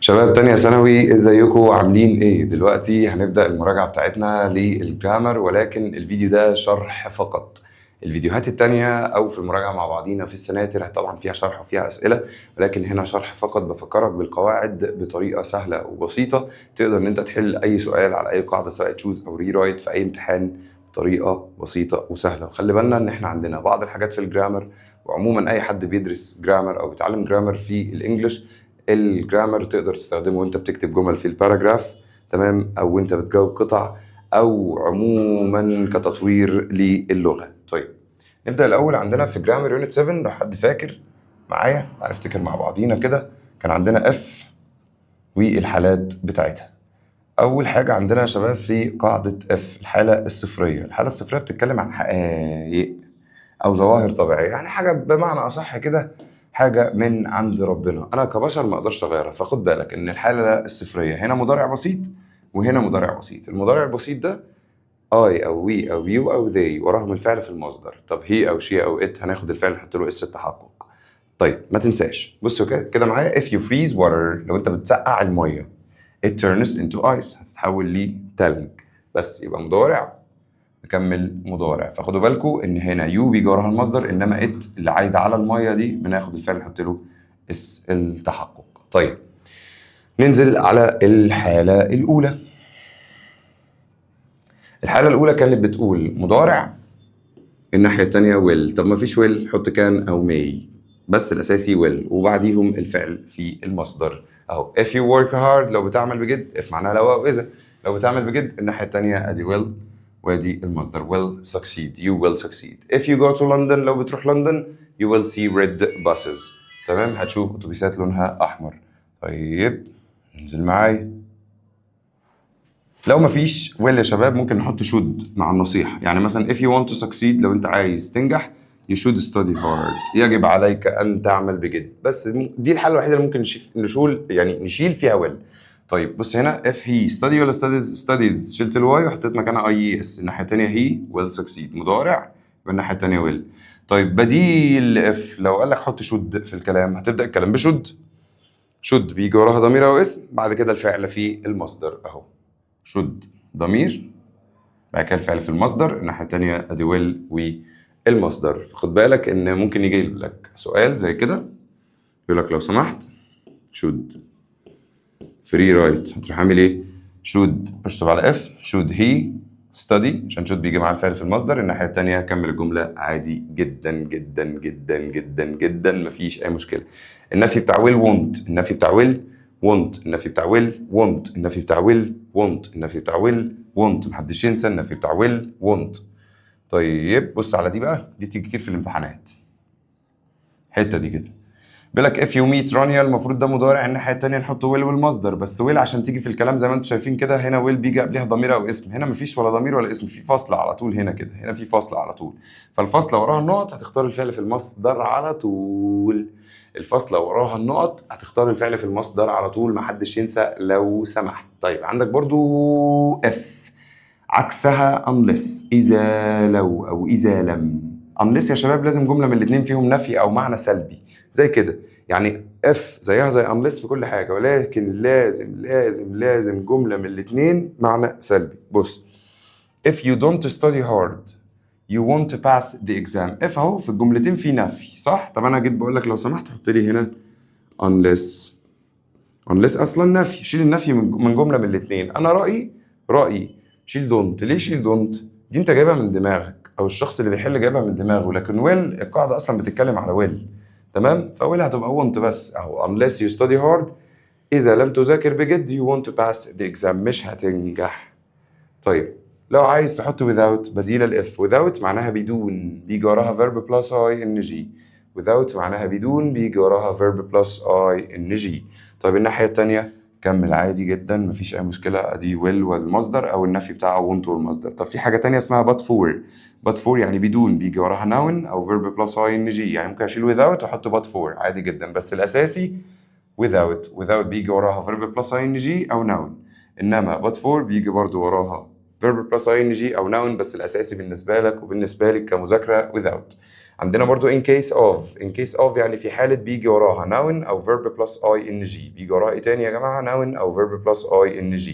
شباب تانية ثانوي، ازيكم؟ عاملين ايه؟ دلوقتي هنبدأ المراجعة بتاعتنا لل grammar، ولكن الفيديو ده شرح فقط. الفيديوهات التانية او في المراجعة مع بعضينا في السناتر طبعا فيها شرح وفيها اسئلة، ولكن هنا شرح فقط. بفكرك بالقواعد بطريقة سهلة وبسيطة تقدر ان انت تحل اي سؤال على اي قاعدة، سواء choose او rewrite في اي امتحان، بطريقة بسيطة وسهلة. وخلي بالنا ان احنا عندنا بعض الحاجات في ال grammar، وعموما اي حد بيدرس grammar او بيتعلم grammar في ال English، ال grammar تقدر تستخدمه وانت بتكتب جمل في ال paragraph، تمام؟ او وانت بتجاوب قطع، او عموما كتطوير للغه. طيب، نبدا الاول. عندنا في grammar unit 7، لو حد فاكر معايا هنفتكر مع بعضينا كده، كان عندنا if والحالات بتاعتها. اول حاجة عندنا يا شباب في قاعدة if الحالة الصفريه. الحالة الصفريه بتتكلم عن حقائق او ظواهر طبيعيه، يعني حاجة بمعنى اصح كده حاجة من عند ربنا، انا كبشر ما اقدرش اغيرها. فخد بالك ان الحالة الصفريه هنا مضارع بسيط وهنا مضارع بسيط. المضارع البسيط ده I او we او you او they وراهم الفعل في المصدر. طب he او she او it هناخد الفعل نحط له s التحقق. طيب، ما تنساش، بصوا كده كده معايا: if you freeze water، لو انت بتسقع الميه، it turns into ice، هتتحول لتلج. بس يبقى مضارع نكمل مضارع. فخدوا بالكم ان هنا you بيجي وراها المصدر، انما it اللي عايدة على المية دي بناخد الفعل نحط له s التحقق. طيب، ننزل على الحالة الاولى. الحالة الاولى كانت بتقول مضارع، الناحية الثانية will. طب ما فيش will، حط can او may، بس الاساسي will وبعديهم الفعل في المصدر اهو. if you work hard، لو بتعمل بجد، if معناها لو او اذا، لو بتعمل بجد، الناحية الثانية ادي will وادي المصدر، will succeed، you will succeed. if you go to London، لو بتروح لندن، you will see red buses، تمام؟ هتشوف اتوبيسات لونها احمر. طيب، انزل معايا. لو مفيش will يا شباب ممكن نحط should مع النصيحة، يعني مثلا if you want to succeed، لو انت عايز تنجح، you should study hard، يجب عليك ان تعمل بجد. بس دي الحالة الوحيدة اللي ممكن نشيل، يعني نشيل فيها will. طيب، بص هنا: if he study ولا studies؟ studies، شلت ال y وحطيت مكانها i e s. الناحية التانية he will succeed، مضارع، والناحية التانية will. طيب، بديل if، لو قال لك حط should في الكلام، هتبدأ الكلام ب should. should بيجي وراها ضمير او اسم، بعد كده الفعل في المصدر اهو. should ضمير، بعد كده الفعل في المصدر، الناحية التانية ادي will والمصدر. فخد بالك ان ممكن يجي لك سؤال زي كده، يقول لك لو سمحت should في rewrite، هتروح عامل ايه؟ should، اشطب على if، should he study، عشان should بيجي مع الفعل في المصدر. الناحية التانية كمل الجملة عادي جدا جدا جدا جدا جدا، مفيش أي مشكلة. النفي بتاع will won't، النفي بتاع will won't، النفي بتاع will won't، النفي بتاع will won't، النفي بتاع will won't. محدش ينسى النفي بتاع will won't. طيب، بص على دي بقى، دي بتيجي كتير في الامتحانات الحتة دي كده. بيقول لك if you meet رانيا، المفروض ده مضارع، الناحية الثانية نحط will والمصدر. بس will عشان تيجي في الكلام زي ما انتم شايفين كده، هنا will بيجي قبلها ضمير او اسم، هنا مفيش ولا ضمير ولا اسم، في فاصلة على طول هنا كده، هنا في فاصلة على طول. فالفاصله وراها النقط هتختار الفعل في المصدر على طول. الفاصلة وراها النقط هتختار الفعل في المصدر على طول، محدش ينسى لو سمحت. طيب، عندك برضو if عكسها unless، اذا لو او اذا لم. unless يا شباب لازم جملة من الاثنين فيهم نفي او معنى سلبي زي كده. يعني if زيها زي unless في كل حاجه، ولكن لازم لازم لازم جملة من الاثنين معنى سلبي. بص: if you don't study hard you won't pass the exam. if اهو في الجملتين في نفي، صح؟ طب انا جيت بقول لك لو سمحت حط لي هنا unless. unless اصلا نفي، شيل النفي من جملة من الاثنين. انا رايي شيل don't. ليه شيل don't؟ دي انت جايبها من دماغك او الشخص اللي بيحل جايبها من دماغه، لكن will القاعدة اصلا بتتكلم على will، تمام؟ ف will هتبقى won't بس اهو. unless you study hard، اذا لم تذاكر بجد، you won't pass the exam، مش هتنجح. طيب، لو عايز تحط without بديل ال if، without معناها بدون، بيجي وراها verb plus ing. without معناها بدون، بيجي وراها verb plus ing. طيب، الناحية التانية كمل عادي جدا، مفيش أي مشكلة، أدي will والمصدر أو النفي بتاعه won't والمصدر. طب في حاجة تانية اسمها but for. but for يعني بدون، بيجي وراها noun أو verb plus ing. يعني ممكن أشيل without وأحط but for عادي جدا، بس الأساسي without. without بيجي وراها verb plus ing أو noun، إنما but for بيجي برضو وراها verb plus ing او noun، بس الاساسي بالنسبة لك وبالنسبة لك كمذاكره without. عندنا برضو in case of. in case of يعني في حالة، بيجي وراها noun أو verb plus ing. بيجي وراها إيه تاني يا جماعة؟ noun أو verb plus ing،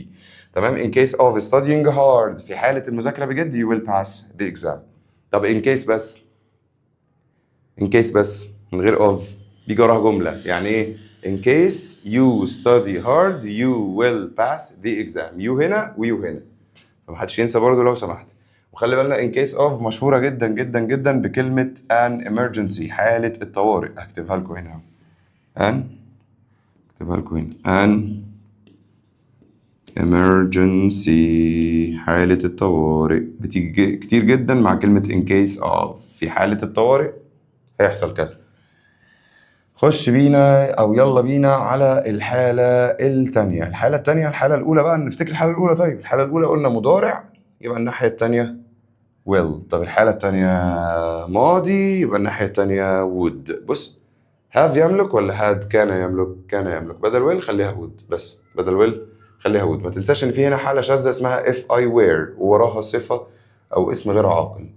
تمام؟ in case of studying hard، في حالة المذاكرة بجد، you will pass the exam. طب in case بس، in case بس من غير of، بيجي وراها جملة. يعني ايه؟ in case you study hard you will pass the exam. you هنا و you هنا، فمحدش ينسى برضه لو سمحت. وخلي بالنا، in case of مشهورة جدا جدا جدا بكلمة an emergency، حالة الطوارئ. هكتبها لكم هنا، an، اكتبها لكم هنا، an emergency، حالة الطوارئ، بتيجي كتير جدا مع كلمة in case of، في حالة الطوارئ هيحصل كذا. خش بينا او يلا بينا على الحالة التانية. الحالة التانية، الحالة الأولى بقى، نفتكر الحالة الأولى. طيب، الحالة الأولى قلنا مضارع يبقى الناحية التانية will. طب الحالة التانية ماضي يبقى الناحية التانية would. بص، have يملك ولا had كان يملك؟ كان يملك. بدل will خليها would، بس بدل will خليها would. ما تنساش ان في هنا حالة شاذة اسمها if I were ووراها صفة او اسم غير عاقل.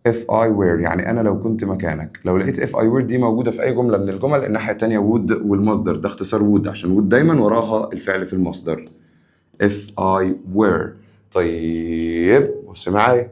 if I were يعني انا لو كنت مكانك. لو لقيت if I were دي موجودة في اي جملة من الجمل، الناحية التانية would والمصدر. ده اختصار would، عشان would دايما وراها الفعل في المصدر. if I were. طيب، بص معايا،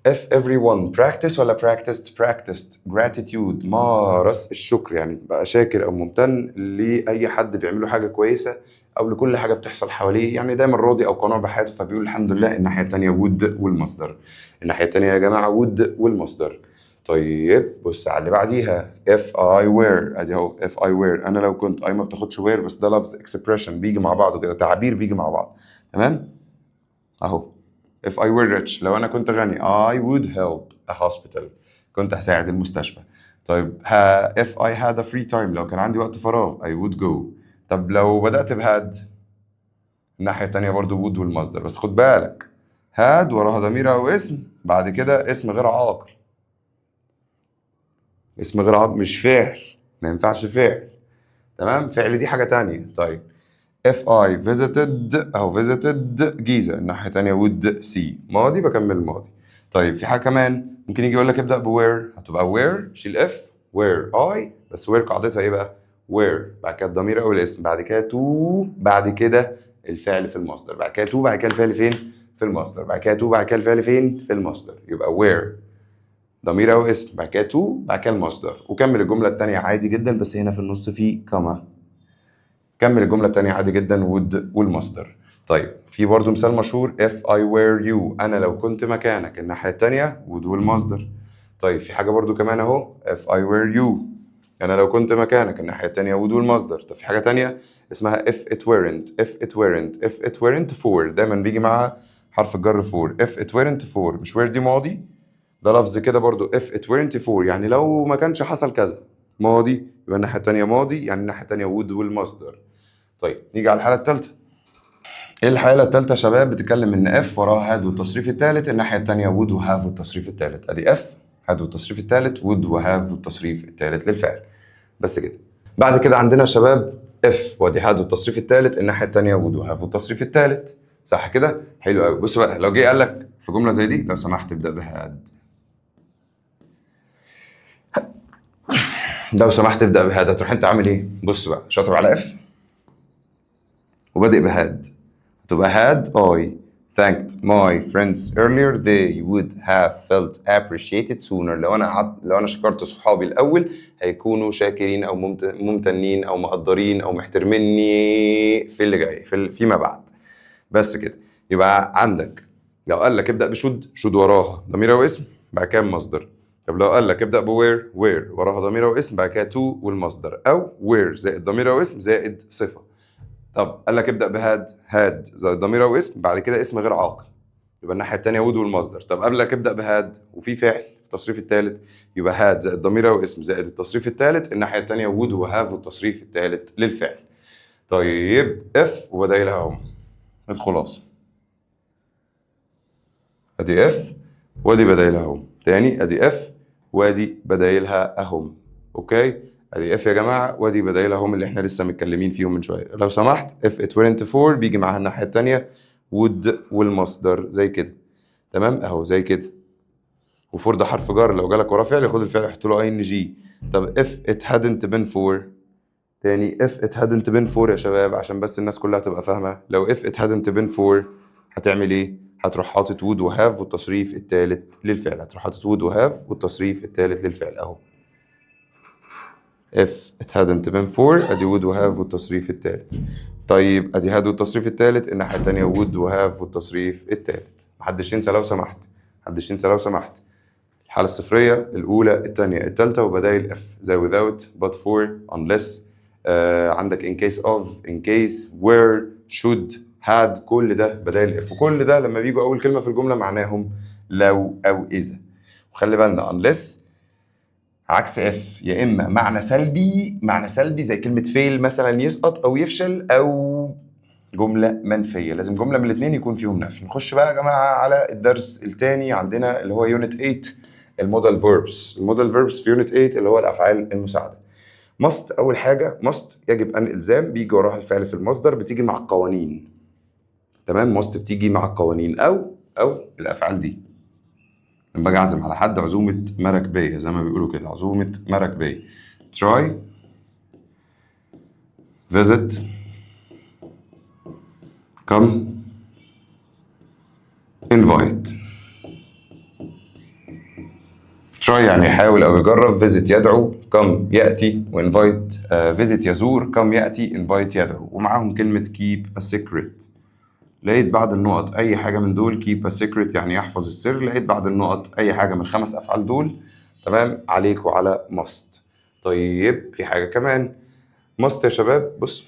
if everyone practice ولا practiced؟ practiced gratitude، مارس الشكر، يعني بقى شاكر او ممتن لاي حد بيعمل له حاجة كويسة او لكل حاجة بتحصل حواليه، يعني دايما راضي او قنوع بحياته، فبيقول الحمد لله. الناحية الثانية would والمصدر. الناحية الثانية يا جماعة would والمصدر. طيب، بص على اللي بعديها، if I were، ادي اهو، if I were، انا لو كنت. I ما بتاخدش were، بس ده لفظ expression بيجي مع بعضه كده، تعبير بيجي مع بعض، تمام؟ اهو، if I were rich، لو انا كنت غني، I would help a hospital، كنت هساعد المستشفى. طيب، if I had a free time، لو كان عندي وقت فراغ، I would go. طب لو بدأت ب had، الناحية التانية برضو would والمصدر، بس خد بالك، had وراها ضمير أو اسم، بعد كده اسم غير عاقل. اسم غير عاقل مش فعل، ما ينفعش فعل، تمام؟ فعل دي حاجة تانية. طيب، if I visited أو visited جيزة، الناحية التانية would see، ماضي بكمل ماضي. طيب، في حاجة كمان، ممكن يجي يقول لك ابدأ ب were، هتبقى were، شيل if، were I، بس were قاعدتها ايه بقى؟ were بعد كده الضمير أو الاسم، بعد كده to، بعد كده الفعل في المصدر. بعد كده to، بعد كده الفعل فين؟ في المصدر. بعد كده to، بعد كده الفعل فين؟ في المصدر. يبقى were ضمير او اسم، بعد كده to، بعد كده المصدر، وكمل الجملة الثانية عادي جدا، بس هنا في النص في comma. كمل الجملة الثانية عادي جدا، would والمصدر. طيب، في برضو مثال مشهور، if I were you، انا لو كنت مكانك، الناحية الثانية would والمصدر. طيب، في حاجة برضو كمان اهو، if I were you، انا لو كنت مكانك، الناحية الثانية would والمصدر. طب في حاجة تانية اسمها if it weren't. if it weren't، if it weren't for، دايما بيجي معاها حرف الجر for. if it weren't for، مش were دي ماضي؟ ده لفظ كده برضو، if it weren't for يعني لو ما كانش حصل كذا، ماضي، يبقى الناحية التانية ماضي، يعني الناحية التانية would والمصدر. طيب، نيجي على الحالة الثالثة. ايه الحالة الثالثة يا شباب؟ بتتكلم ان if وراها had والتصريف الثالث، الناحية الثانية would و have والتصريف الثالث. ادي if، had والتصريف الثالث، would و have والتصريف الثالث للفعل، بس كده. بعد كده عندنا يا شباب if وادي had والتصريف الثالث، الناحية الثانية would و have والتصريف الثالث، صح كده؟ حلو قوي. بص بقى، لو جه قال لك في جملة زي دي، لو سمحت ابدا ب had، لو سمحت ابدا ب had، تروح انت عامل ايه؟ بص بقى، شاطب على if وبادئ ب had، تبقى had I thanked my friends earlier they would have felt appreciated sooner. لو انا شكرت صحابي الاول هيكونوا شاكرين او ممتنين او مقدرين او محترميني في اللي جاي، فيما بعد. بس كده. يبقى عندك لو قال لك ابدا ب should، should وراها ضمير او اسم، بعد كده مصدر. طب لو قال لك ابدا ب were، were وراها ضمير او اسم، بعد كده to والمصدر، او were زائد ضمير او اسم زائد صفه. طب قال لك ابدا ب had، had زائد ضمير او اسم، بعد كده اسم غير عاقل، يبقى الناحية الثانية would والمصدر. طب قال لك ابدا ب had وفي فعل في التصريف الثالث، يبقى had زائد ضمير او اسم زائد التصريف الثالث، الناحية الثانية would و have والتصريف الثالث للفعل. طيب، if وبدايلها هم. الخلاصه، ادي if وادي بدايلها هم. تاني، ادي if وادي بدايلها اهم. okay، ادي if يا جماعة وادي بدايلها هم اللي احنا لسه متكلمين فيهم من شويه. لو سمحت، if it weren't for بيجي معاها الناحية الثانية would والمصدر، زي كده، تمام؟ اهو زي كده. و for ده حرف جر، لو جالك وراه فعل خد الفعل حط له ing. طب if it hadn't been for، تاني if it hadn't been for يا شباب عشان بس الناس كلها تبقى فاهمة، لو if it hadn't been for هتعمل ايه؟ هتروح حاطط would و have والتصريف الثالث للفعل. هتروح حاطط would و have والتصريف الثالث للفعل اهو. if it hadn't been for، ادي would و have والتصريف الثالث. طيب، ادي had والتصريف الثالث، الناحية الثانية would و have والتصريف الثالث. محدش ينسى لو سمحت، محدش ينسى لو سمحت، الحالة الصفرية الأولى، الثانية، الثالثة، وبدايل if زي without، but for، unless، عندك in case of، in case، were، should، had، كل ده بدايل if، وكل ده لما بيجوا أول كلمة في الجملة معناهم لو أو إذا. وخلي بالنا، unless عكس if، يا اما معنى سلبي، معنى سلبي زي كلمة fail مثلا يسقط او يفشل، او جملة منفيه. لازم جملة من الاثنين يكون فيهم نفي. نخش بقى يا جماعة على الدرس الثاني عندنا اللي هو unit 8، ال modal verbs. ال modal verbs في unit 8 اللي هو الافعال المساعده. must اول حاجه، must يجب ان، الزام، بيجي وراها الفعل في المصدر، بتيجي مع القوانين، تمام؟ must بتيجي مع القوانين او الافعال دي. لما باجي اعزم على حد عزومة مراكبيه زي ما بيقولوا كده، عزومة مراكبيه، try، visit، come، invite. try يعني يحاول او يجرب، visit يدعو، come ياتي، و invite، visit يزور، come ياتي، invite يدعو، ومعاهم كلمة keep a secret. لقيت بعد النقط اي حاجة من دول، keep a secret يعني يحفظ السر، لقيت بعد النقط اي حاجة من الخمس افعال دول، تمام، عليك وعلى must. طيب، في حاجة كمان must يا شباب. بص،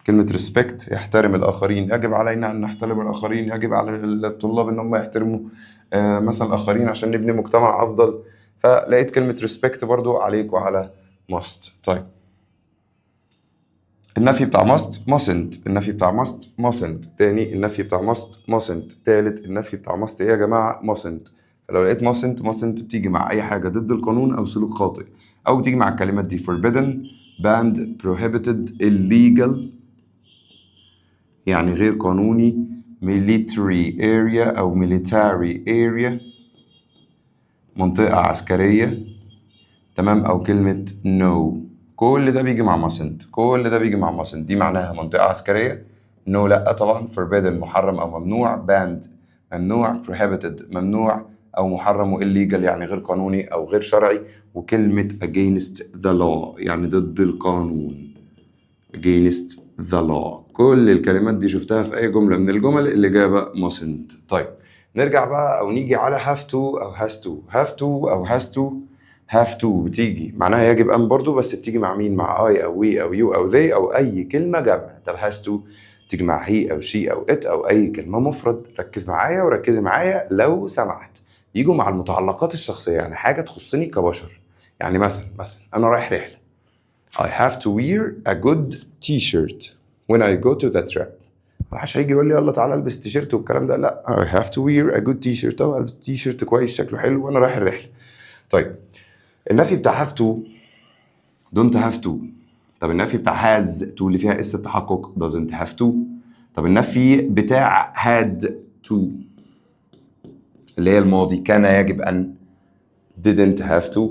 كلمة respect يحترم الآخرين، يجب علينا أن نحترم الآخرين، يجب على الطلاب أن هم يحترموا مثلا الآخرين عشان نبني مجتمع أفضل. فلقيت كلمة respect برضو عليك وعلى must. طيب، النفي بتاع must mustn't. النفي بتاع must mustn't. تاني، النفي بتاع must mustn't. تالت، النفي بتاع must ايه يا جماعة؟ mustn't. فلو لقيت mustn't، mustn't بتيجي مع أي حاجة ضد القانون أو سلوك خاطئ، أو بتيجي مع الكلمات دي: forbidden، banned، prohibited، illegal يعني غير قانوني، military area أو military area منطقة عسكرية، تمام؟ أو كلمة no. كل ده بيجي مع mustn't، كل ده بيجي مع mustn't. دي معناها منطقة عسكرية، no لا طبعا، forbidden محرم أو ممنوع، banned ممنوع، prohibited ممنوع أو محرم، و illegal يعني غير قانوني أو غير شرعي، وكلمة against the law يعني ضد القانون، against the law. كل الكلمات دي شفتها في أي جملة من الجمل، الإجابة mustn't. طيب، نرجع بقى أو نيجي على have to أو has to. have to أو has to. have to بتيجي معناها يجب أن برضو، بس بتيجي مع مين؟ مع I أو we أو you أو they أو أي كلمة جمع. طب has to تيجي مع he أو she أو it أو أي كلمة مفرد. ركز معايا وركزي معايا لو سمحت، يجوا مع المتعلقات الشخصية، يعني حاجة تخصني كبشر. يعني مثلا أنا رايح رحلة، I have to wear a good t-shirt when I go to the trip. ما حدش هيجي يقول لي يلا تعالى البس تيشيرت والكلام ده، لا، I have to wear a good t-shirt او البس تيشيرت كويس شكله حلو وانا رايح الرحله. طيب، النفي بتاع have to don't have to. طب النفي بتاع has to اللي فيها s التحقق doesn't have to. طب النفي بتاع had to اللي هي الماضي، كان يجب ان، didn't have to.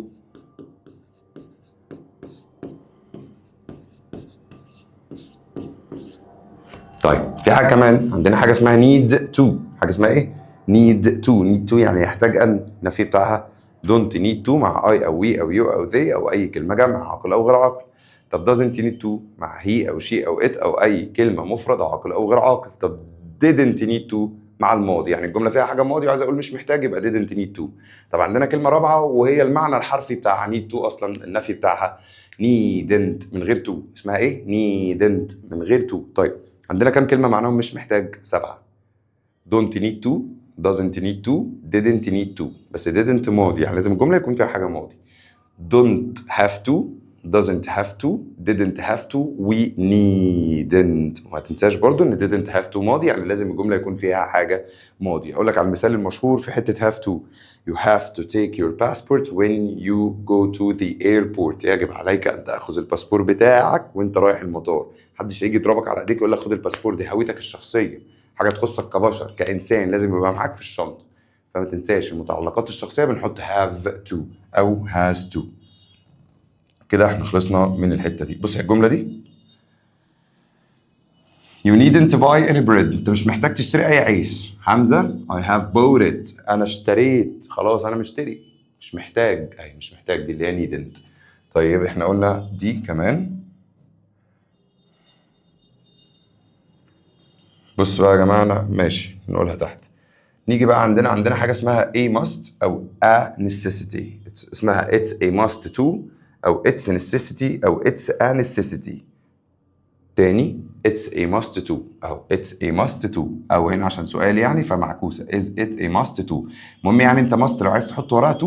طيب، في حاجة كمان عندنا، حاجة اسمها need to. حاجة اسمها ايه؟ need to. need to يعني يحتاج ان، النفي بتاعها don't need to مع I او we او you او they او اي كلمة جمع عاقل او غير عاقل. طب doesn't need to مع he او she او it او اي كلمة مفرد عاقل او غير عاقل. طب didn't need to مع الماضي، يعني الجملة فيها حاجة ماضي وعايز اقول مش محتاج، يبقى didn't need to. طب عندنا كلمة رابعه وهي المعنى الحرفي بتاع need to اصلا، النفي بتاعها needn't من غير to. اسمها ايه؟ needn't من غير to. طيب، عندنا كام كلمة معناهم مش محتاج؟ سبعه: don't need to، doesn't need to، didn't need to، بس didn't ماضي، يعني لازم الجملة يكون فيها حاجة ماضي، don't have to، doesn't have to، didn't have to و needn't. وما تنساش برضو ان didn't have to ماضي، يعني لازم الجملة يكون فيها حاجة ماضي. اقول لك على المثال المشهور في حتة have to: you have to take your passport when you go to the airport. يجب عليك ان تاخذ الباسبور بتاعك وانت رايح المطار. محدش يجي يضربك على ايديك يقول لك خد الباسبور، دي هويتك الشخصيه، حاجة تخصك كبشر كانسان، لازم يبقى معاك في الشنطه. فما تنساش المتعلقات الشخصية بنحط have to او has to. كده احنا خلصنا من الحتة دي. بص الجملة دي: You needn't buy any bread. انت مش محتاج تشتري اي عيش. حمزة، I have bought it. انا اشتريت خلاص، انا مشتري، مش محتاج. اي مش محتاج دي اللي هي needn't. طيب، احنا قلنا دي كمان. بص بقى يا جماعة، أنا ماشي نقولها تحت. نيجي بقى عندنا حاجة اسمها a must أو a necessity. اسمها it's a must to أو it's necessity أو it's a necessity. تاني، it's a must to أو it's a must to، أو هنا عشان سؤال يعني فمعكوسة، is it a must to. المهم يعني أنت must لو عايز تحط وراها to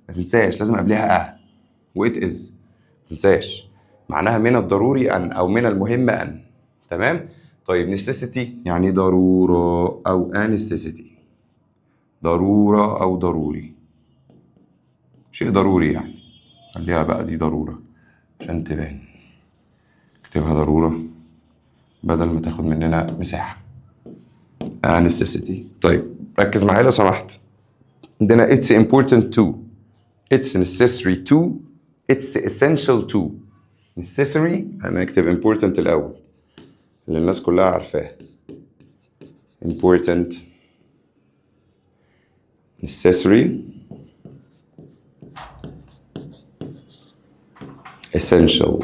ما تنساش لازم قبلها a و it is. ما تنساش معناها من الضروري أن أو من المهم أن. تمام؟ طيب، necessity يعني ضرورة أو a necessity، ضرورة أو ضروري، شيء ضروري يعني. خليها بقى دي ضرورة عشان تبان، اكتبها ضرورة بدل ما تاخد مننا مساحة، a necessity. طيب، ركز معايا لو سمحت. عندنا it's important to، it's necessary to، it's essential to. necessary، هنكتب important الأول اللي الناس كلها عارفاه، important، necessary، essential.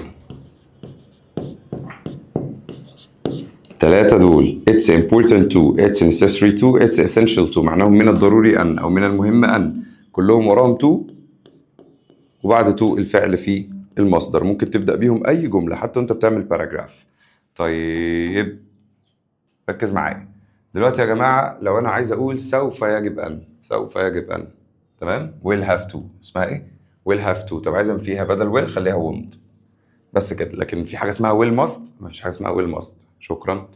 ثلاثة دول: it's important to، it's necessary to، it's essential to، معناهم من الضروري أن أو من المهم أن. كلهم وراهم to، وبعد to الفعل في المصدر. ممكن تبدأ بيهم أي جملة حتى وأنت بتعمل paragraph. طيب، ركز معايا دلوقتي يا جماعة، لو أنا عايز أقول سوف يجب أن، سوف يجب أن، تمام؟ will have to. اسمها إيه؟ will have to. طب عايز فيها بدل will خليها won't، بس كده. لكن في حاجة اسمها will must؟ ما فيش حاجة اسمها will must. شكرا.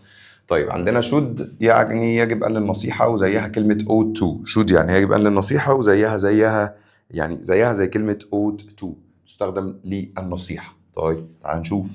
طيب، عندنا should يعني يجب أن للنصيحة، وزيها كلمة ought to. should يعني يجب أن للنصيحة، وزيها زيها يعني زيها زي كلمة ought to، تستخدم للنصيحة. طيب، تعال نشوف.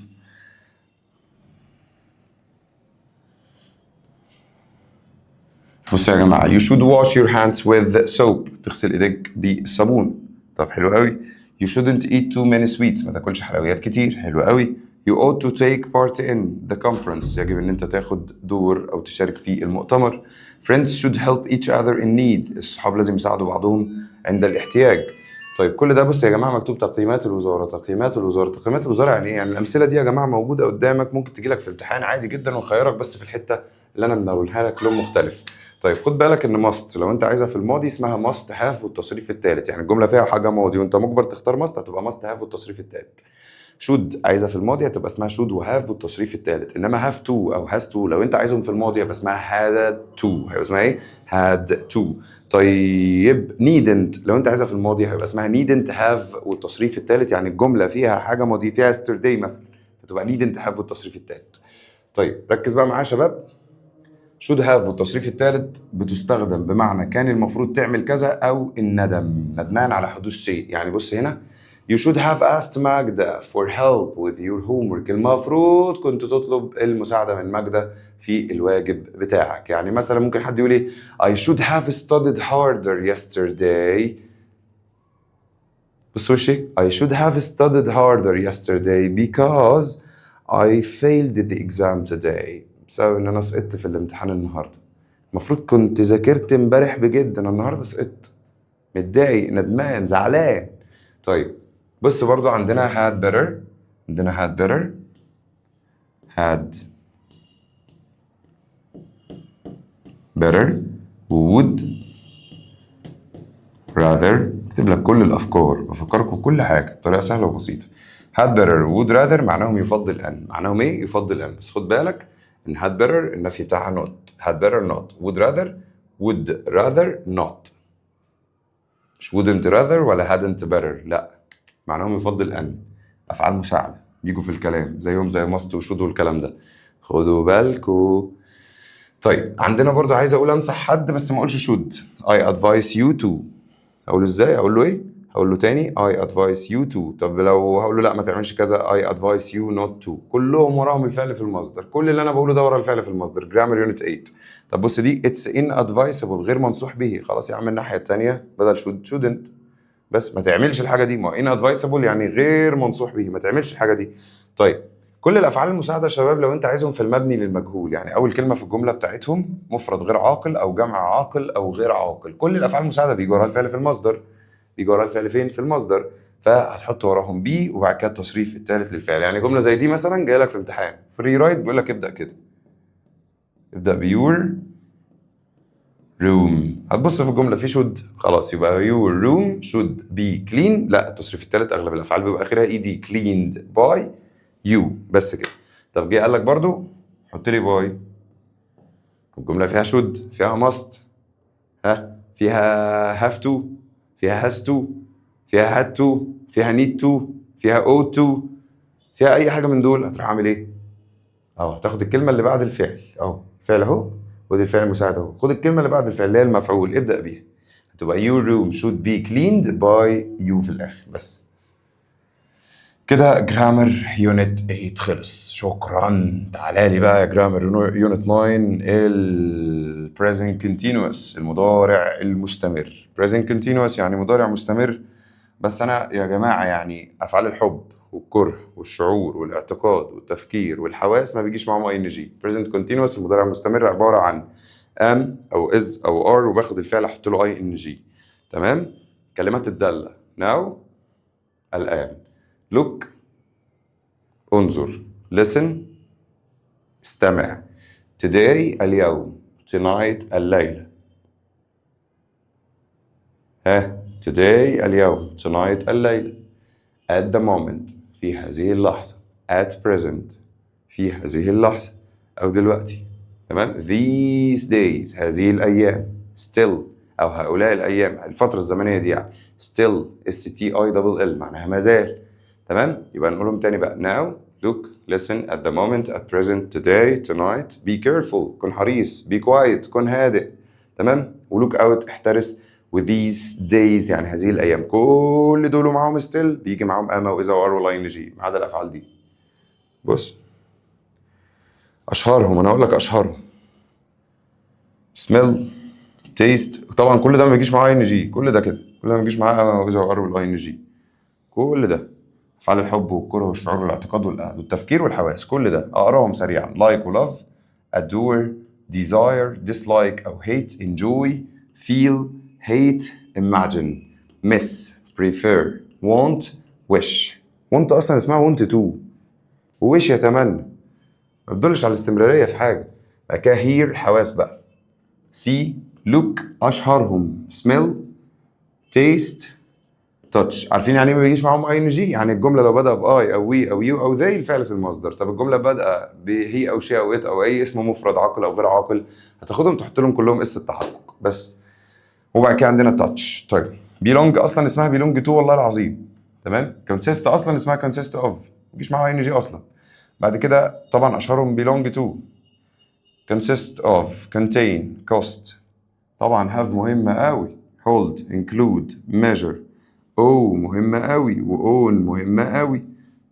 بصوا يا جماعة، you should wash your hands with soap، تغسل ايديك بالصابون. طب حلو قوي. you shouldn't eat too many sweets، ما تاكلش حلويات كتير. حلو قوي. you ought to take part in the conference، يجب ان انت تاخد دور او تشارك في المؤتمر. friends should help each other in need، الصحاب لازم يساعدوا بعضهم عند الاحتياج. طيب، كل ده بص يا جماعة مكتوب تقييمات الوزاره، تقييمات الوزاره، تقييمات الوزاره. يعني ايه؟ يعني الامثلة دي يا جماعة موجودة قدامك، ممكن تجي لك في الامتحان عادي جدا، ونخيرك بس في الحتة اللي انا منولها لك لون مختلف. طيب، خد بالك ان must لو انت عايزها في الماضي اسمها must have والتصريف الثالث. يعني الجملة فيها حاجة ماضي وانت مجبر تختار must، هتبقى must have والتصريف الثالث. should عايزها في الماضي هتبقى اسمها should و have والتصريف الثالث. انما have to او has to لو انت عايزهم في الماضي يبقى اسمها had to. هيبقى اسمها ايه؟ had to. طيب، needn't لو انت عايزها في الماضي هيبقى اسمها needn't have والتصريف الثالث. يعني الجملة فيها حاجة ماضي، فيها yesterday مثلا، هتبقى needn't have والتصريف الثالث. طيب، ركز بقى معايا يا شباب. should have والتصريف الثالث بتستخدم بمعنى كان المفروض تعمل كذا او الندم، ندمان على حدوث شيء. يعني بص هنا: You should have asked ماجدة for help with your homework. المفروض كنت تطلب المساعدة من ماجدة في الواجب بتاعك. يعني مثلا ممكن حد يقول ايه؟ I should have studied harder yesterday. بصوا شيء، I should have studied harder yesterday because I failed the exam today. بسبب ان انا سقطت في الامتحان النهارده، المفروض كنت ذاكرت امبارح بجد، انا النهارده سقطت، متضايق، ندمان، زعلان. طيب، بص برضو عندنا had better، عندنا had better، had better would rather. اكتب لك كل الافكار، بفكركم بكل حاجة بطريقة سهلة وبسيطه. had better would rather معناهم يفضل ان. معناهم ايه؟ يفضل ان. بس خد بالك ان had better النفي بتاعها not، had better not. would rather، would rather not، مش wouldn't rather ولا hadn't better، لا. معناهم يفضل ان، افعال مساعدة بيجوا في الكلام زيهم زي must و should والكلام ده، خدوا بالكو. طيب، عندنا برضو عايز اقول انصح حد بس ما اقولش should، I advise you to. اقول ازاي؟ اقول له ايه؟ هقول له تاني I advise you to. طب لو هقول له لا ما تعملش كذا، I advise you not to. كلهم وراهم الفعل في المصدر. كل اللي انا بقوله ده ورا الفعل في المصدر. grammar unit 8. طب بص دي، it's inadvisable، غير منصوح به. خلاص يا عم، الناحية الثانية بدل should shouldn't. بس ما تعملش الحاجة دي. ما inadvisable يعني غير منصوح به، ما تعملش الحاجة دي. طيب، كل الافعال المساعدة يا شباب لو انت عايزهم في المبني للمجهول، يعني اول كلمة في الجملة بتاعتهم مفرد غير عاقل او جمع عاقل او غير عاقل، كل الافعال المساعدة بيجي وراها الفعل في المصدر. بيجي وراها الفعل فين؟ في المصدر. فهتحط وراهم be وبعد كده التصريف الثالث للفعل. يعني جملة زي دي مثلا جاية لك في امتحان free write، بيقول لك ابدا كده، ابدا ب your room. هتبص في الجملة في should، خلاص يبقى your room should be clean. لا، التصريف الثالث اغلب الافعال بيبقى اخرها ed، cleaned by you. بس كده. طب جه قال لك برضو حط لي by، الجملة فيها should، فيها must، ها، فيها have to، فيها has to، فيها had to، فيها need to، فيها ought to، فيها اي حاجة من دول، هتروح عامل ايه؟ اه، هتاخد الكلمة اللي بعد الفعل. اهو الفعل اهو، ودي الفعل المساعد اهو. خد الكلمة اللي بعد الفعل اللي هي المفعول، ابدا بيها. هتبقى your room should be cleaned by you في الاخر. بس كده grammar unit 8 خلص، شكرا. تعالى لي بقى يا grammar unit 9، ال present continuous، المضارع المستمر. present continuous يعني مضارع مستمر. بس انا يا جماعة يعني افعال الحب والكره والشعور والاعتقاد والتفكير والحواس ما بيجيش معاهم ing. present continuous، المضارع المستمر، عبارة عن am او is او are وباخد الفعل احط له ing. تمام؟ كلمات الداله: now الان، look انظر، listen استمع، today اليوم، tonight الليلة. ها، today اليوم، tonight الليلة، at the moment في هذه اللحظة، at present في هذه اللحظة أو دلوقتي. تمام؟ these days هذه الأيام، still أو هؤلاء الأيام، الفترة الزمنية دي يعني. still، s t i double l، معناها ما زال. تمام؟ يبقى نقولهم تاني بقى: now، look، listen، at the moment، at present، today، tonight، be careful كن حريص، be quiet كن هادئ. تمام؟ و look out احترس، و these days يعني هذه الايام. كل دول معاهم still بيجي معاهم am و is و are وال ing، ما عدا الافعال دي. بص اشهرهم، انا اقول لك اشهرهم: smell، taste. طبعا كل ده ما بيجيش معاه ing. كل ده كده، كل ده ما بيجيش معاه am و is و are وال ing. كل ده افعال الحب والكره والشعور والاعتقاد والتفكير والحواس. كل ده اقراهم سريعا: like و love، adore، desire، dislike او hate، enjoy، feel، hate، imagine، miss، prefer، want، wish. want اصلا اسمها want to، wish يتمنى، ما بتدلش على الاستمرارية في حاجه. بعد كده hear، حواس بقى: see، look، اشهرهم smell، taste، touch. عارفين يعني ايه ما بيجيش معاهم ing؟ يعني الجملة لو بدا ب I او we او you او they، الفعل في المصدر. طب الجملة بادئه ب he او she او it او اي اسم مفرد عاقل او غير عاقل، هتاخدهم تحط لهم كلهم s التحقق بس. وبعد كده عندنا touch. طيب، belong اصلا اسمها belong to، والله العظيم. تمام؟ consist اصلا اسمها consist of، ما بيجيش معاها ing اصلا. بعد كده طبعا اشهرهم belong to، consist of، contain، cost. طبعا have مهمة قوي، hold، include، measure، owe مهمة قوي، و own مهمة قوي،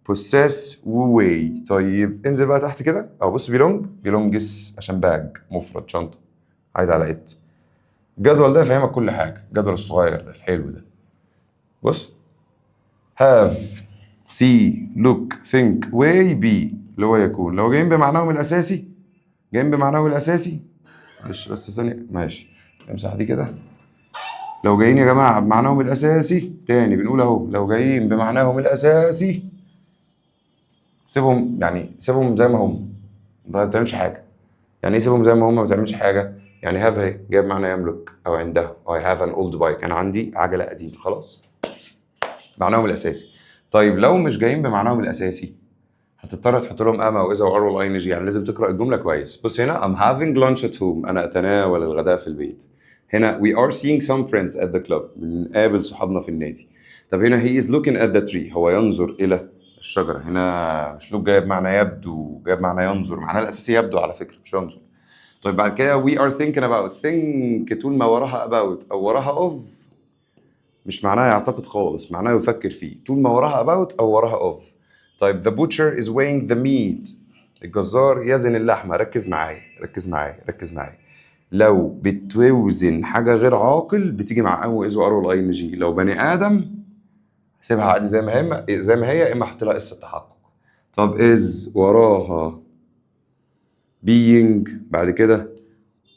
possess و weigh. طيب، انزل بقى تحت كده او بص، belong، belongs عشان bag مفرد، شنطة، عايد على it. الجدول ده يفهمك كل حاجة، الجدول الصغير ده الحلو ده. بص، have، see، look، think، weigh، be اللي هو يكون. لو جايين بمعناهم الأساسي، جايين بمعناهم الأساسي، معلش بس ثانية، ماشي، امسح دي كده. لو جايين يا جماعة بمعناهم الأساسي، تاني بنقول أهو، لو جايين بمعناهم الأساسي سيبهم، يعني سيبهم زي ما هم، ما تعملش حاجة. يعني ايه سيبهم زي ما هم ما تعملش حاجة؟ يعني have اهي جايب معنى يملك أو عنده، I have an old bike، أنا عندي عجلة قديمة. خلاص، معناهم الأساسي. طيب، لو مش جايين بمعناهم الأساسي هتضطر تحط لهم am او is او are وال ing، يعني لازم تقرا الجملة كويس. بص هنا، I'm having lunch at home، انا اتناول الغداء في البيت. هنا we are seeing some friends at the club، بنقابل صحابنا في النادي. طب هنا he is looking at the tree، هو ينظر الى الشجره. هنا مش look جايب معنى يبدو، جايب معنى ينظر، معناه الاساسي يبدو على فكره، مش ينظر. طيب، بعد كده we are thinking about، think طول ما وراها about او وراها of مش معناها يعتقد خالص، معناها يفكر فيه، طول ما وراها about او وراها of. طيب، the butcher is weighing the meat، الجزار يزن اللحمة. ركز معايا، ركز معايا، ركز معايا. لو بتوزن حاجة غير عاقل بتيجي مع am و is و are وال ing. لو بني آدم سيبها عادي زي ما هي، زي ما هي، يا اما احط لها s التحقق. طب is وراها being بعد كده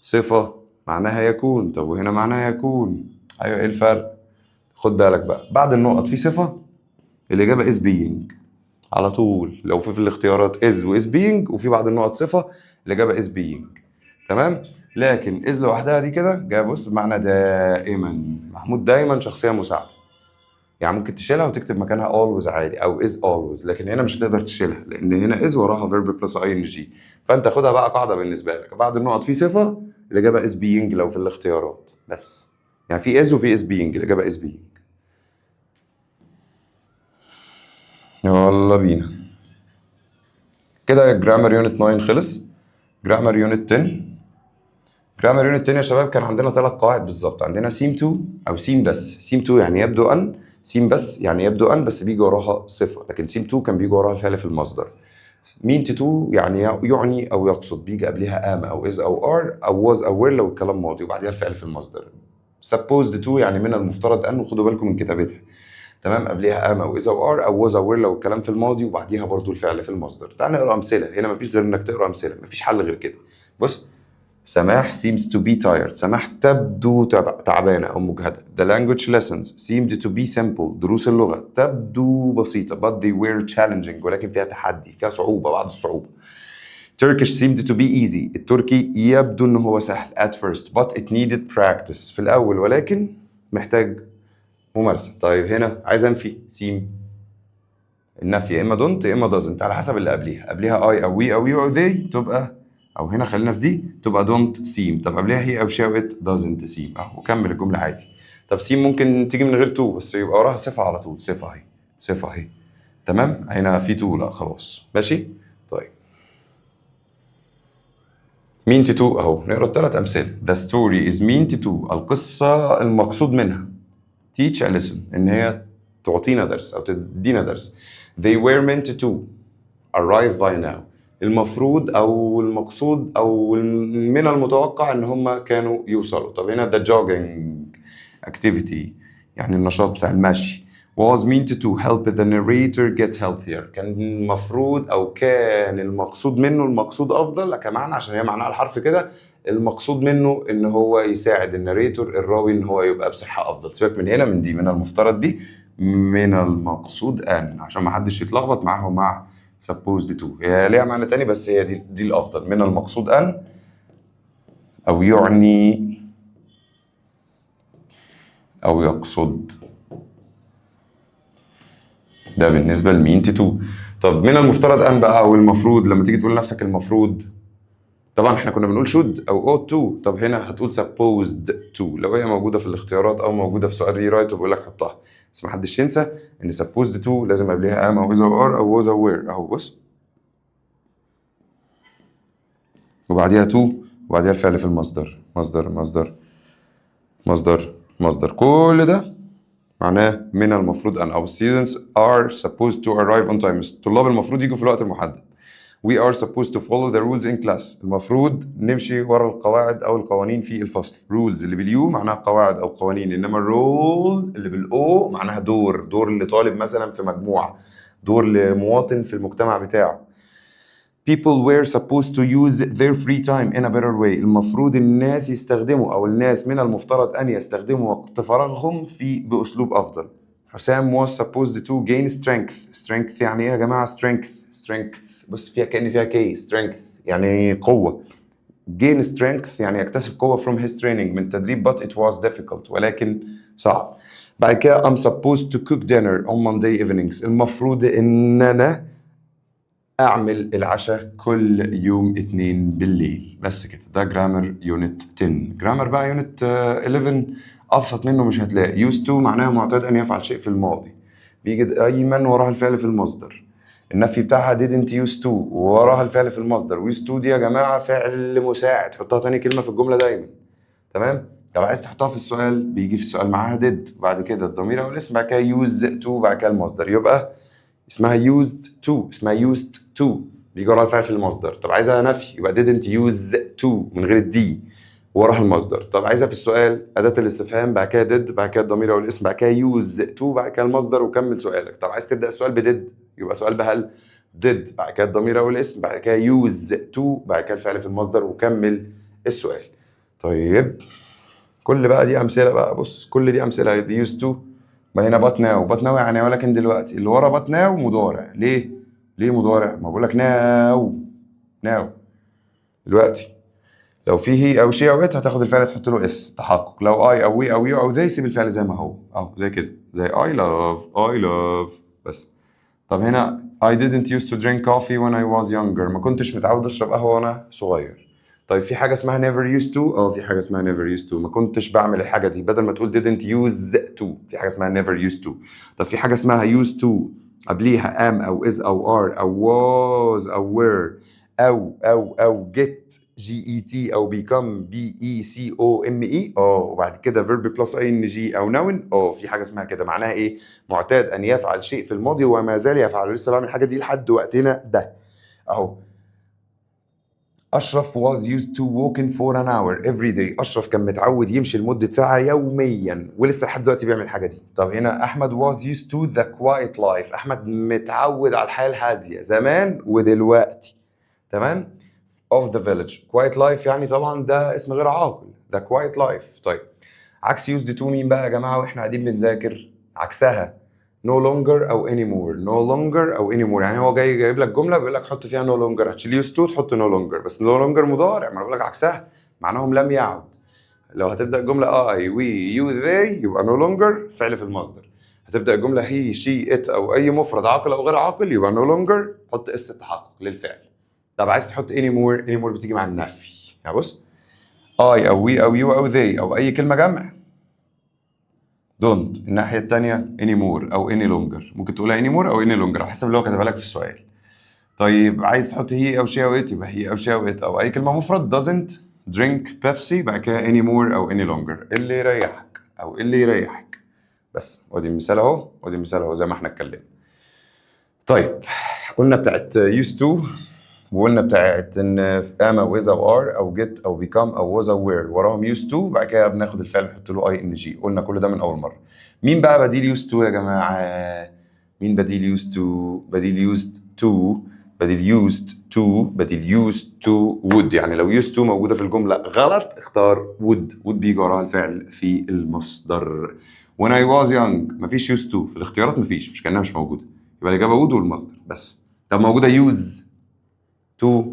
صفة معناها يكون. طب وهنا معناها يكون. ايوه، ايه الفرق؟ خد بالك بقى، بعد النقط في صفة، الإجابة is being على طول. لو في الاختيارات is و is being وفي بعد النقط صفة، الإجابة is being، تمام؟ لكن is لوحدها دي كده جاية، بص، بمعنى دائما. محمود دايما شخصية مساعدة، يعني ممكن تشيلها وتكتب مكانها always عادي او is always، لكن هنا مش هتقدر تشيلها لان هنا is وراها verb plus ing. فانت خدها بقى قاعدة بالنسبة لك، بعد النقط في صفه، الاجابة is being لو في الاختيارات بس، يعني في is وفي is being، الاجابة is being. يلا بينا كده، grammar unit 9 خلص، grammar unit 10. grammar unit 10 يا شباب كان عندنا ثلاث قواعد بالظبط. عندنا seem to او seem بس. seem to يعني يبدو ان، seem بس يعني يبدو ان، بس بيجي وراها صفه، لكن seem to كان بيجي وراها الفعل في المصدر. mean to يعني يعني او يقصد، بيجي قبلها am او is او are او was او were لو الكلام ماضي، وبعديها الفعل في المصدر. supposed to يعني من المفترض ان، وخدوا بالكم من كتابتها، تمام؟ قبليها am او is او are او was او were لو الكلام في الماضي، وبعديها برضو الفعل في المصدر. تعال نقرا امثله. هنا مفيش غير انك تقرا امثله، مفيش حل غير كده. بص، سماح seems to be tired، سماح تبدو تعبانة أو مجهدة. The language lessons seemed to be simple، دروس اللغة تبدو بسيطة، but they were challenging، ولكن فيها تحدي، فيها صعوبة، بعض الصعوبة. Turkish seemed to be easy، التركي يبدو إنه هو سهل، at first but it needed practice، في الأول ولكن محتاج ممارسة. طيب، هنا عايز أنفي seem، النفي يا إما don't يا إما doesn't على حسب اللي قبليها. قبليها I أو we أو you أو they تبقى، او هنا خلينا في دي، تبقى don't seem. طب قبلها he او she او it، doesn't seem اهو، وكمل الجملة عادي. طب seem ممكن تيجي من غير to بس يبقى وراها صفة على طول. صفة اهي، صفة اهي، تمام؟ هنا في to؟ لا، خلاص، ماشي. طيب، meant to اهو، نقرا الثلاث امثله. the story is meant to، القصة المقصود منها، teach a lesson، ان هي تعطينا درس او تدينا درس. they were meant to arrive by now، المفروض او المقصود او من المتوقع ان هم كانوا يوصلوا. طب هنا the jogging activity، يعني النشاط بتاع المشي، was meant to help the narrator get healthier، كان المفروض او كان المقصود منه، المقصود افضل كمعنى عشان هي معناها الحرف كده، المقصود منه ان هو يساعد ال narrator، الراوي، ان هو يبقى بصحة افضل. سيبك من هنا، من دي، من المفترض دي من المقصود ان، عشان ما حدش يتلخبط معاه مع supposed to. هي ليها معنى تاني بس هي دي الافضل، من المقصود ان او يعني او يقصد. ده بالنسبة ل meant to. طب من المفترض ان بقى او المفروض، لما تيجي تقول لنفسك المفروض، طبعا احنا كنا بنقول should او ought to. طب هنا هتقول supposed to لو هي موجودة في الاختيارات او موجودة في سؤال rewrite وبيقول لك حطها. بس ما حدش ينسى ان supposed to لازم قبلها am او is او are او was او were. اهو بص، وبعديها to وبعديها الفعل في المصدر، مصدر، مصدر، مصدر، مصدر. كل ده معناه من المفروض ان، او students are supposed to arrive on time، الطلاب المفروض يجوا في الوقت المحدد. we are supposed to follow the rules in class، المفروض نمشي ورا القواعد او القوانين في الفصل. rules اللي بال u معناها قواعد او قوانين، انما ال role اللي بال o معناها دور، دور لطالب مثلا في مجموعه، دور لمواطن في المجتمع بتاعه. people were supposed to use their free time in a better way، المفروض الناس يستخدموا او الناس من المفترض ان يستخدموا وقت فراغهم باسلوب افضل. حسام was supposed to gain strength. strength يعني ايه يا جماعه؟ strength، strength، بص، فيها كأن فيها k، strength يعني قوه. gain strength يعني يكتسب قوه، from his training، من تدريب، but it was difficult، ولكن صعب. بعد كده I'm supposed to cook dinner on Monday evenings، المفروض ان انا اعمل العشاء كل يوم اتنين بالليل. بس كده، ده grammar unit 10. grammar بقى unit 11 ابسط منه مش هتلاقي. used to معناها معتاد ان يفعل شيء في الماضي، بيجي دايما وراها الفعل في المصدر. النفي بتاعها didn't use to ووراها الفعل في المصدر. used to دي يا جماعة فعل مساعد، حطها تاني كلمة في الجملة دايما، تمام؟ طب عايز تحطها في السؤال؟ بيجي في السؤال معاها did، وبعد كده الضمير او الاسم، بعد كده use to، بعد كده المصدر. يبقى اسمها used to، اسمها used to، بيجي وراها الفعل في المصدر. طب عايزها نفي؟ يبقى didn't use to من غير ال d، وراها المصدر. طب عايزها في السؤال؟ اداه الاستفهام، بعد كده did، بعد كده الضمير او الاسم، بعد كده use to، بعد كده المصدر، وكمل سؤالك. طب عايز تبدا السؤال ب did؟ يبقى سؤال بهل، did، بعد كده الضمير او الاسم، بعد كده use to، بعد كده الفعل في المصدر، وكمل السؤال. طيب، كل بقى دي امثلة بقى. بص، كل دي امثله. دي used to. ما هنا but now. but now يعني ولكن دلوقتي. اللي ورا but now مضارع. ليه؟ ليه مضارع؟ ما بقول لك now، now دلوقتي. لو في he او she او it هتاخد الفعل تحط له s تحقق. لو I او we او you او they سيب الفعل زي ما هو، اهو زي كده، زي I love، I love بس. طب هنا I didn't used to drink coffee when I was younger، ما كنتش متعود اشرب قهوة وانا صغير. طيب، في حاجة اسمها never used to؟ اه، في حاجة اسمها never used to. ما كنتش بعمل الحاجة دي، بدل ما تقول didn't use to في حاجة اسمها never used to. طب في حاجة اسمها used to قبليها am او is او are او was او were او get G E T او become B E C O M E، وبعد كده verb plus ing او noun؟ اه، في حاجة اسمها كده. معناها ايه؟ معتاد ان يفعل شيء في الماضي وما زال يفعله، لسه بعمل الحاجة دي لحد وقتنا ده. اهو، اشرف was used to walking for an hour every day. اشرف كان متعود يمشي لمدة ساعة يوميا، ولسه لحد دلوقتي بيعمل الحاجة دي. طب هنا احمد was used to the quiet life. احمد متعود على الحياة الهادية زمان ودلوقتي، تمام، of the village. quiet life يعني طبعا ده اسم غير عاقل، the quiet life. طيب، عكس used to مين بقى يا جماعة واحنا قاعدين بنذاكر؟ عكسها no longer او anymore. no longer او anymore، يعني هو جاي جايب لك جملة بيقول لك حط فيها no longer، هتشيل used to تحط no longer، بس no longer مضارع. ما انا بقول لك عكسها، معناهم لم يعد. لو هتبدا جملة I، we، you، they يبقى no longer فعل في المصدر. هتبدا الجملة he، she، it او اي مفرد عاقل او غير عاقل يبقى no longer، حط s التحقق للفعل. طب عايز تحط anymore؟ anymore بتيجي مع النفي. يعني بص، I او we او you او they او اي كلمة جمع don't. الناحية الثانية anymore او any longer. ممكن تقولها anymore او any longer على حسب اللي هو كاتبها لك في السؤال. طيب، عايز تحط he او she او it؟ يبقى he او she او it او اي كلمة مفرد doesn't drink Pepsi، بعد كده anymore او any longer، اللي يريحك او اللي يريحك بس. وادي المثال اهو، وادي المثال اهو، زي ما احنا اتكلمنا. طيب، قلنا بتاعت used to، وقلنا بتاعت ان am او is او are او get او become او was او were وراهم used to، بعد كده بناخد الفعل نحط له ing. قلنا كل ده من اول مره. مين بقى بديل used to يا جماعه؟ مين بديل used to؟ بديل used to، بديل used to، بديل used to would. يعني لو used to موجودة في الجملة غلط اختار would. would بيجي وراها الفعل في المصدر. when I was young مفيش used to في الاختيارات، مفيش، مش كانها مش موجوده، يبقى الاجابة would والمصدر بس. طب موجودة use to،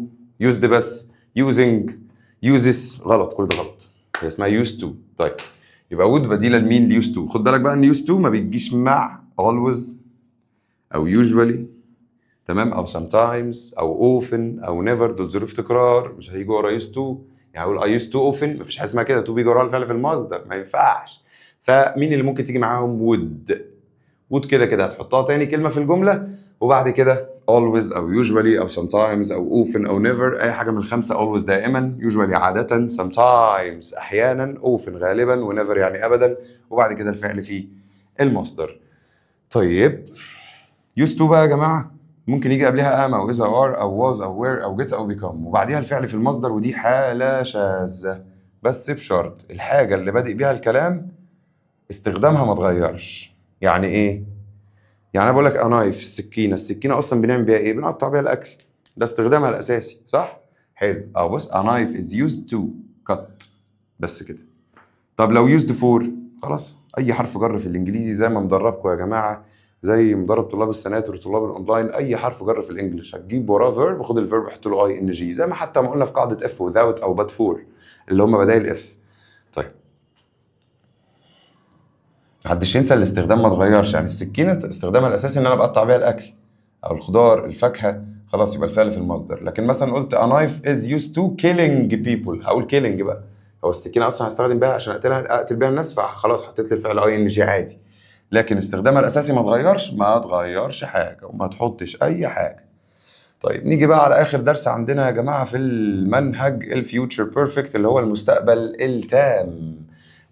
used بس، using، uses؟ غلط، كل ده غلط، هي اسمها used to. طيب، يبقى would بديله لمين؟ used to. خد بالك بقى ان used to ما بتجيش مع always او usually، تمام، او sometimes او often او never. دول ظروف تكرار، مش هيجوا ورا used to. يعني اقول I used to often؟ مفيش حاجة اسمها كده. to بيجي وراها الفعل في المصدر، ما ينفعش. فمين اللي ممكن تيجي معاهم؟ would. would كده كده هتحطها تاني كلمة في الجمله، وبعد كده always او usually او sometimes او often او never، اي حاجة من الخمسه. always دائما، usually عاده، sometimes احيانا، often غالبا، و never يعني ابدا، وبعد كده الفعل في المصدر. طيب، used to بقى يا جماعة ممكن يجي قبلها am او is او are او was او were او get او become، وبعديها الفعل في المصدر، ودي حاله شاذه، بس بشرط الحاجة اللي بادئ بيها الكلام استخدامها ما اتغيرش. يعني ايه؟ يعني انا بقول لك a knife، السكينه. السكينة اصلا بنعمل بيها ايه؟ بنقطع بيها الاكل، ده استخدامها الاساسي، صح؟ حلو. اه، بص، a knife is used to cut، بس كده. طب لو used for؟ خلاص، اي حرف جر في الانجليزي، زي ما مدربكم يا جماعه، زي مدرب طلاب السناتر وطلاب الاونلاين، اي حرف جر في ال English هتجيب وراه verb، خد ال verb حط له ing، زي ما حتى ما قلنا في قاعدة if، without او but for اللي هم بدايل if. طيب، محدش ينسى الاستخدام ما اتغيرش. يعني السكينة استخدامها الاساسي ان انا بقطع بيها الاكل او الخضار، الفاكهه، خلاص، يبقى الفعل في المصدر. لكن مثلا قلت a knife is used to killing people، هقول killing بقى، هو السكينة اصلا هستخدم بيها عشان اقتلها، اقتل بيها الناس، فخلاص حطيت لي الفعل ing عادي. لكن استخدامها الاساسي ما اتغيرش، ما اتغيرش حاجه، وما تحطش اي حاجه. طيب، نيجي بقى على اخر درس عندنا يا جماعة في المنهج، ال future perfect اللي هو المستقبل التام.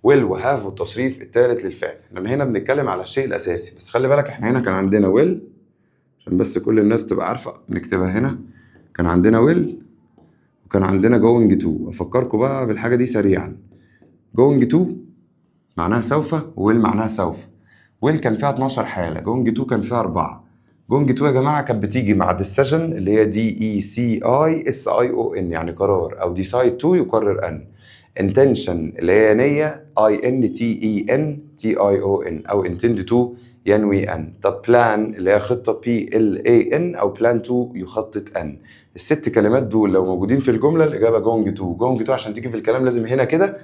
will و have والتصريف الثالث للفعل. احنا هنا بنتكلم على الشيء الاساسي، بس خلي بالك احنا هنا كان عندنا will، عشان بس كل الناس تبقى عارفه نكتبها هنا. كان عندنا will وكان عندنا going to. افكركم بقى بالحاجة دي سريعا. going to معناها سوف، will معناها سوف. will كان فيها 12 حاله، going to كان فيها 4. going to يا جماعة كانت بتيجي مع decision اللي هي D E C I S I O N، يعني قرار، او decide to يقرر ان، intention اللي هي نيه I N T E N T I O N، او intend to ينوي ان. طب plan اللي هي خطه P L A N، او plan to يخطط ان. الست كلمات دول لو موجودين في الجملة الاجابة going to. going to عشان تيجي في الكلام لازم هنا كده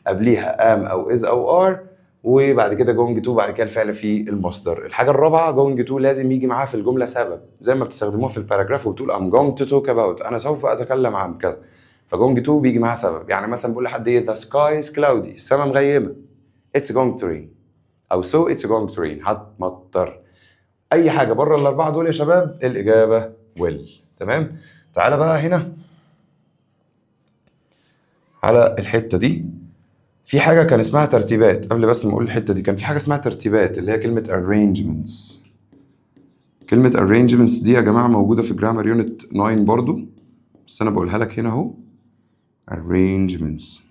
قبليها am او is او are، وبعد كده going to، بعد كده الفعل في المصدر. الحاجة الرابعه، going to لازم يجي معاها في الجملة سبب، زي ما بتستخدموها في ال paragraph وبتقول I'm going to talk about، انا سوف اتكلم عن كذا. ف going to بيجي معاها سبب، يعني مثلا بقول لحد ايه؟ the sky is cloudy، السماء مغيمه، it's going to rain، او so it's going to rain، هتمطر. اي حاجة بره الاربعة دول يا شباب الاجابة will. تمام؟ تعالى بقى هنا على الحتة دي، في حاجة كان اسمها ترتيبات. قبل بس ما اقول الحتة دي، كان في حاجة اسمها ترتيبات اللي هي كلمة arrangements. كلمة arrangements دي يا جماعة موجودة في grammar unit 9 برضو، بس انا بقولها لك هنا اهو. arrangements،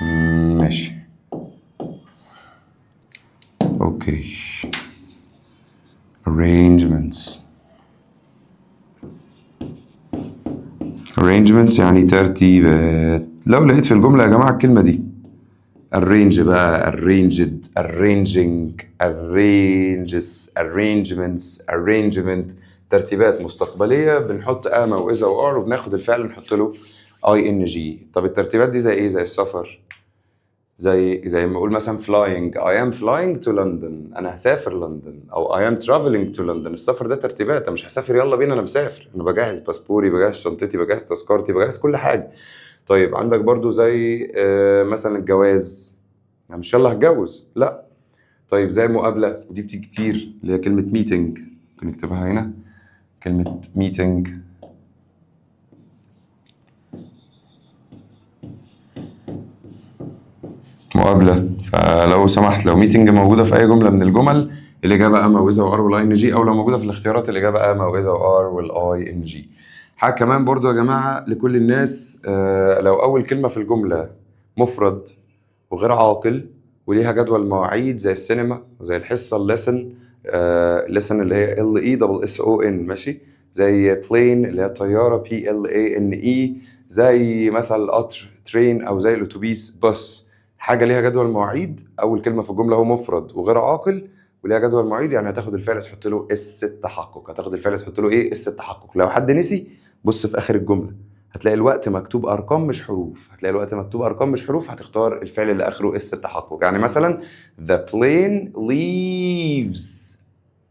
ماشي، okay. arrangements، arrangements يعني ترتيبات. لو لقيت في الجملة يا جماعة الكلمة دي، arrange بقى، arranged، arranging، arranges، arrangements، arrangement، ترتيبات مستقبلية، بنحط am أو is أو are وبناخد الفعل نحط له ing. طب الترتيبات دي زي ايه؟ زي السفر، زي ما اقول مثلا flying، I am flying to London، انا هسافر لندن، او I am traveling to London. السفر ده ترتيبات، انا مش هسافر يلا بينا، انا مسافر، انا بجهز باسبوري، بجهز شنطتي، بجهز تذكرتي، بجهز كل حاجه. طيب عندك برضو زي مثلا الجواز، انا مش يلا هتجوز، لا. طيب زي المقابله، ودي بتيجي كتير، اللي هي كلمة meeting. ممكن نكتبها هنا كلمة meeting. مقابله. فلو سمحت لو meeting موجودة في اي جملة من الجمل الاجابة am او is او are وال ing، او لو موجودة في الاختيارات الاجابة am او is او are وال ing. حاجة كمان برضو يا جماعة لكل الناس، لو اول كلمة في الجملة مفرد وغير عاقل وليها جدول مواعيد زي السينما، زي الحصه، ال lesson، lesson اللي هي L E double S O N، ماشي، زي plane اللي هي الطيارة P L A N E، زي مثلا القطر train، او زي الاتوبيس باص. حاجة ليها جدول مواعيد، اول كلمة في الجملة هو مفرد وغير عاقل وليها جدول مواعيد، يعني هتاخد الفعل تحط له s التحقق. هتاخد الفعل تحط له ايه؟ s التحقق. لو حد نسي، بص في اخر الجملة هتلاقي الوقت مكتوب ارقام مش حروف. هتلاقي الوقت مكتوب ارقام مش حروف، هتختار الفعل اللي اخره s التحقق. يعني مثلا the plane leaves،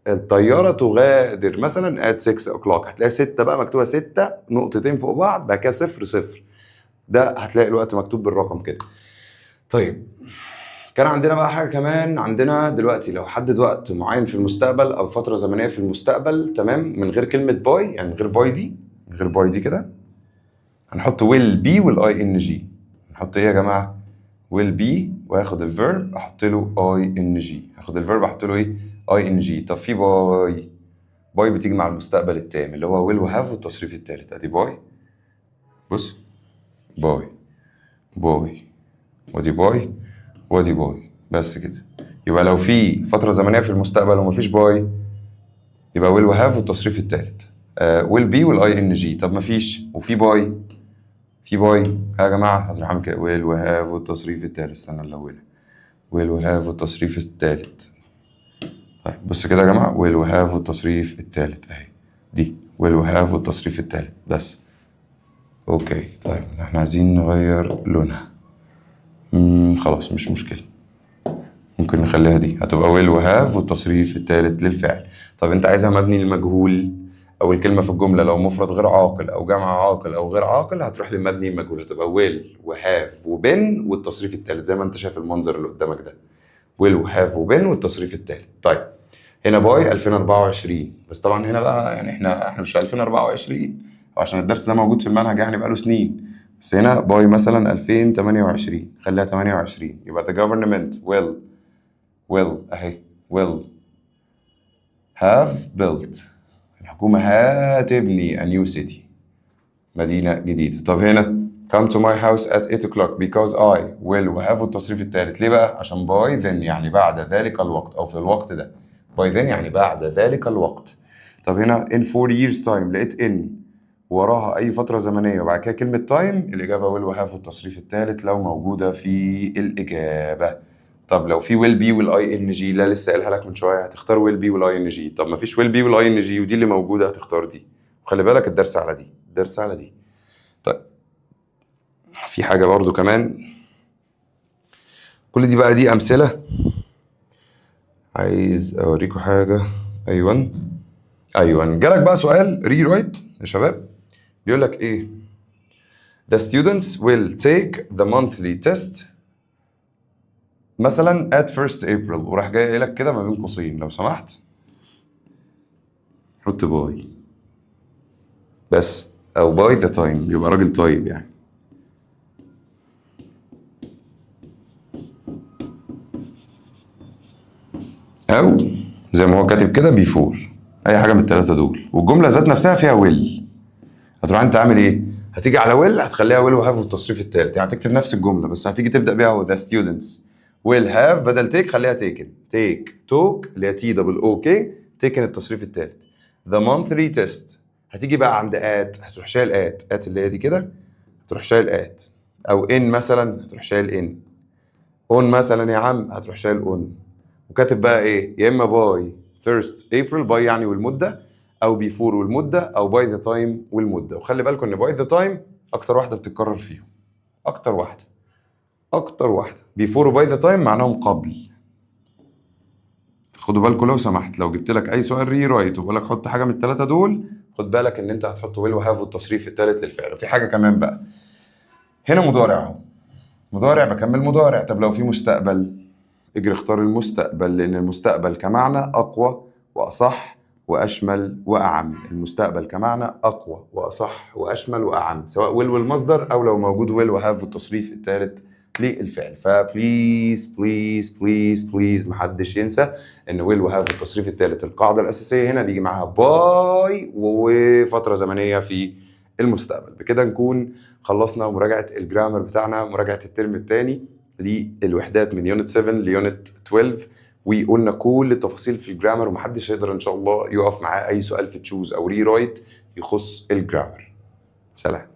الطيارة تغادر مثلا at 6 o'clock، هتلاقي 6 بقى مكتوبة 6 نقطتين فوق بعض، بعد كده 0 0، ده هتلاقي الوقت مكتوب بالرقم كده. طيب كان عندنا بقى حاجة كمان، عندنا دلوقتي لو حدد وقت معين في المستقبل او فترة زمنية في المستقبل، تمام، من غير كلمة by، يعني من غير by دي، من غير by دي كده، هنحط will be وال ing. نحط ايه يا جماعه؟ will be واخد ال verb احط له ing. اخد ال verb احط له ايه؟ ing. طب في by، by بتيجي مع المستقبل التام اللي هو will و have والتصريف الثالث. ادي by، بص، by، by، وادي by، وادي by، بس كده. يبقى لو في فترة زمنية في المستقبل ومفيش by يبقى will و have والتصريف الثالث، will be وال ing. طب مفيش وفي by، في by يا جماعة هتروح عامل كده will و have والتصريف الثالث. استنى نلونها، will و have والتصريف الثالث. طيب بص كده يا جماعه، will و have والتصريف الثالث اهي، دي will و have والتصريف الثالث بس. okay، طيب احنا عايزين نغير لونها. خلاص مش مشكلة، ممكن نخليها دي، هتبقى will و have والتصريف الثالث للفعل. طب انت عايزها مبني للمجهول، او الكلمة في الجملة لو مفرد غير عاقل او جمع عاقل او غير عاقل هتروح للمبني المجهول، هتبقى will و have و been والتصريف الثالث زي ما انت شايف المنظر اللي قدامك ده، will و have و been والتصريف الثالث. طيب هنا by 2024، بس طبعا هنا بقى يعني احنا مش في 2024، وعشان الدرس ده موجود في المنهج يعني بقاله سنين، بس هنا by مثلا 2028، خليها 28. يبقى the government will، will اهي، will have built، الحكومة هتبني a new city، مدينة جديدة. طب هنا come to my house at 8 o'clock because I will و have التصريف الثالث. ليه بقى؟ عشان by then يعني بعد ذلك الوقت أو في الوقت ده. by then يعني بعد ذلك الوقت. طب هنا in 4 years time، لقيت in وراها أي فترة زمنية وبعد كده كلمة time، الإجابة will و have التصريف الثالث لو موجودة في الإجابة. طب لو في will be وال ing، لا لسه قايلها لك من شويه، هتختار will be وال ing. طب ما فيش will be وال ing ودي اللي موجوده، هتختار دي. وخلي بالك الدرس على دي، الدرس على دي. طيب، في حاجة برضو كمان، كل دي بقى دي امثله. عايز اوريكم حاجه. ايوه ايوه، جالك بقى سؤال rewrite يا شباب، بيقول لك ايه؟ The students will take the monthly test مثلا at 1st April، وراح جاي قايل لك كده ما بين قوسين لو سمحت حط by بس او by the time، يبقى راجل طيب يعني. او زي ما هو كاتب كده before، اي حاجة من الثلاثة دول. والجملة ذات نفسها فيها will، هتروح انت عامل ايه؟ هتيجي على will هتخليها will و have والتصريف الثالث. يعني هتكتب نفس الجملة بس هتيجي تبدا بيها the students will have، بدل take خليها taken، take، took اللي هي T double O K، taken التصريف الثالث، the monthly test. هتيجي بقى عند at هتروح شايل at، at اللي هي دي كده، هتروح شايل at، او in مثلا هتروح شايل in، on مثلا يا عم هتروح شايل on، وكاتب بقى ايه؟ يا اما by 1st April، by يعني والمده، او before والمده، او by the time والمده. وخلي بالكم ان by the time اكتر واحدة بتتكرر فيهم، اكتر واحده، اكتر واحده. before و by the time معناهم قبل. خدوا بالكم لو سمحت، لو جبت لك اي سؤال rewrite وبقول لك حط حاجة من الثلاثة دول، خد بالك ان انت هتحط will و have والتصريف الثالث للفعل. وفي حاجة كمان بقى هنا، مضارع اهو، مضارع بكمل مضارع. طب لو في مستقبل؟ اجري اختار المستقبل، لان المستقبل كمعنى اقوى واصح واشمل واعم. المستقبل كمعنى اقوى واصح واشمل واعم، سواء will والمصدر او لو موجود will و have والتصريف الثالث للفعل. ف please please please please محدش ينسى ان will و have التصريف الثالث القاعدة الاساسية هنا بيجي معاها by وفترة زمنية في المستقبل. بكده نكون خلصنا مراجعه ال grammar بتاعنا، مراجعه الترم الثاني للوحدات من unit 7 ل unit 12، وقلنا كل التفاصيل في ال grammar، ومحدش يقدر ان شاء الله يقف معاه اي سؤال في choose او rewrite يخص ال grammar. سلام.